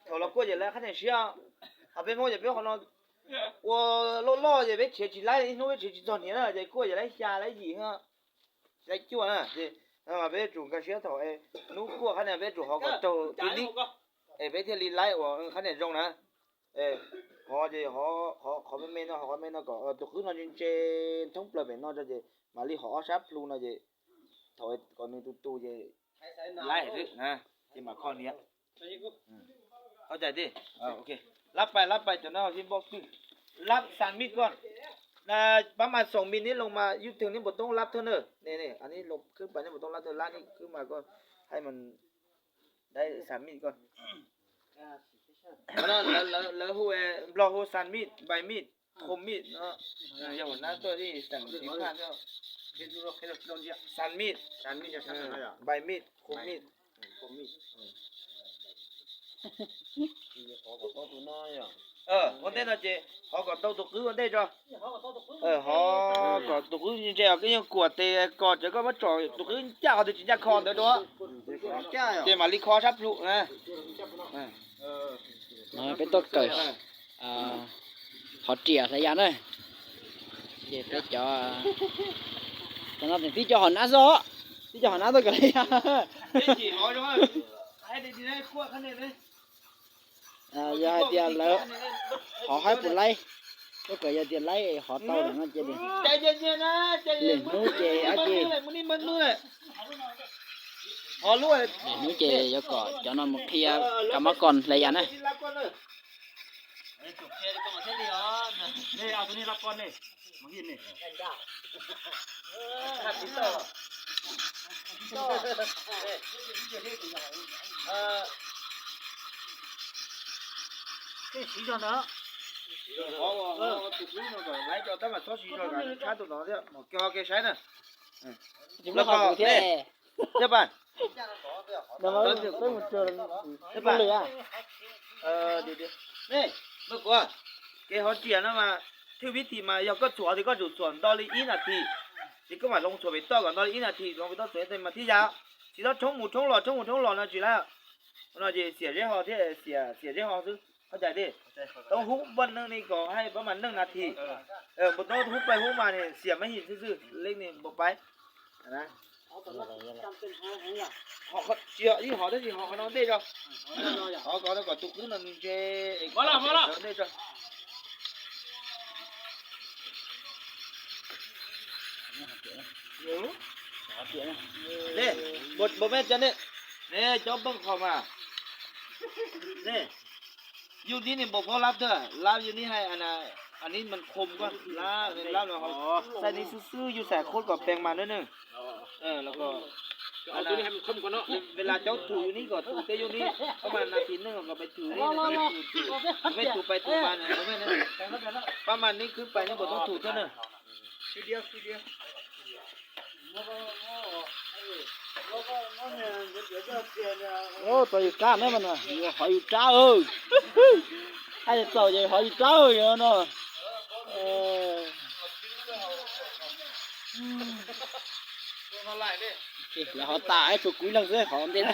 Thaum los kuaj ces lawv qhab nias siab, ho peb Hmoob ces peb qhov no ua loj loj ces peb tshiav tsis laib, ib hnub peb tshiav tsis txog hniav na ces kuaj ces laib xya laib yim, laib cuaj na ces peb yuav tsum nkag siab thaum hnub kuaj qhab nias peb yuav tsum hov kom raug tib lib es peb thiaj li laib ua qhab nias zoo na. Hov ces qhov me me no, qhov me no kom tus qwb no ntse ntse thoob plaws pem no tso ces mam li hov ob sab plhu no ces thaum kom nws tus tus ces laib xwb na, ces mam kho hniav. Lab pais, lab pais cov no sib npauj twg. Lab xas mij koj. Pab mas xoom mis neb los mas yus theem neb puas toob lab thawj na. Ne ne, khwb pais neb puas toob lab thawj, lab neb khwb mas koj hais mas dai xas mij koj. Lawv hu, Nplog hu xas mij, npais mij, khum mij no. Yog huam nab tuaj ib xeem tsis phaj xas mij, npais mij, khum mij. Ua ntej no ces hov kom tau tus qwb ua ntej tso. Hov kom tus qwb ntse os, koj yeej kuam tes kom cov koj muab tsom tus qwb ncaj qhov twg tsis ncaj kho ntawd dua. Ces mam li kho sab plhu. No peb tuaj kawm hov riam hlais yas na. Ces peb cov, cov no tseem tib co hov nab xwb, tib co hov nab tuaj kawm hlais yas. Yog hais tias lawv hov haib puas laib, tuaj kawm yog tias laib hov tau no ces lwm hnub ces dab tsi, lwm hnub ces yuav kom cov no mus qhia kab mob kos hlais yas na. Tus qub no kom laib tso tab mas txhob siv zog kom tshab tus no thiab, mam kiag ke saib na. Los kom thiab, thiab pas. Thiab pas, ne, kuv, kev hov riam no mas thwj vib thim mas yog koj txhuam ces koj tsum txhuam nto li ib nas this, ces koj mam hloov txhuam pem toj kom nto li ib nas this, hloov pem toj txhuam mas thiaj yaj. Tsis txhob rhoob mus rhoob los, rhoob mus rhoob los no tsis laib. No ces xiam zeb ho thiab, xiam zeb ho xwb, koj cais thiab. Toob hub npaj neej ni kom hais pab mas neej nas this, npaj toob hub pais hub mas xiam mab him xwb xwb, leej ni npaj pais. Tsis yog ib hov tab sis hov qhov no ntej tso. Hov kom, kom tus qwb no nws ntse, ntej tso. Ne, npau mej cov ne, ne cov npaj qhov mas, ne, yus nib ne npau phob lab twg, lab yus nib hais, a nib mas khum koj, lab, lab no, xais nib xwb xwb yus xais qhub kom pees mas na ne. Los kom, ves las cov tus yus nib kom tus tej yus nib, koj mas nas this neej kom pais tus, peb tus pais tus mas, pab mas neb khwb pais neb puas toob tus thiab na. Txog yus rab na mas, hov yus rab, hais txaus ces hov yus rab no. Lawv hov tas tshuav kuv ib leeg xwb hov ntej na.